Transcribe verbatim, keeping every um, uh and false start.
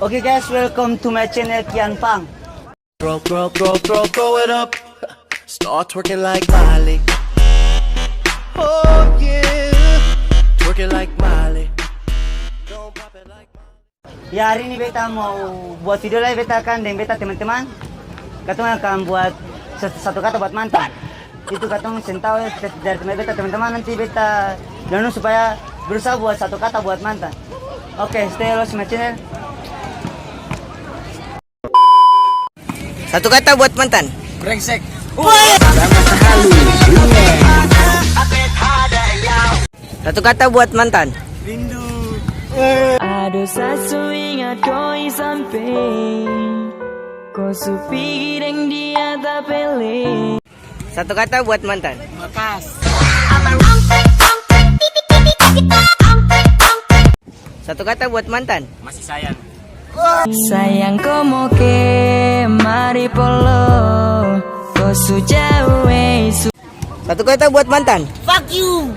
Oke guys, welcome to my channel Kian Pang. Throw, throw, throw, throw, throw it up. Start twerking like Miley. Oh yeah. Twerking like Miley. Don't pop it like Miley. Ya, hari ini beta mau buat video lai beta kan deng beta teman-teman. Katong akan buat sa-, satu kata buat mantan. Itu katong seng tau ya, dari teman beta teman-teman, nanti beta bilang dong supaya berusaha buat satu kata buat mantan. Oke, stay watch my channel. Satu kata buat mantan. Brengsek. Satu kata buat mantan. Rindu. Ado sa su ingat koi sampe, ko su pigi deng dia tapele. Satu kata buat mantan. Makas. Satu kata buat mantan. Masih sayang. Sayang ko mo kemari polo, ko su jauh, eh, su- Satu kata buat mantan. Fuck you.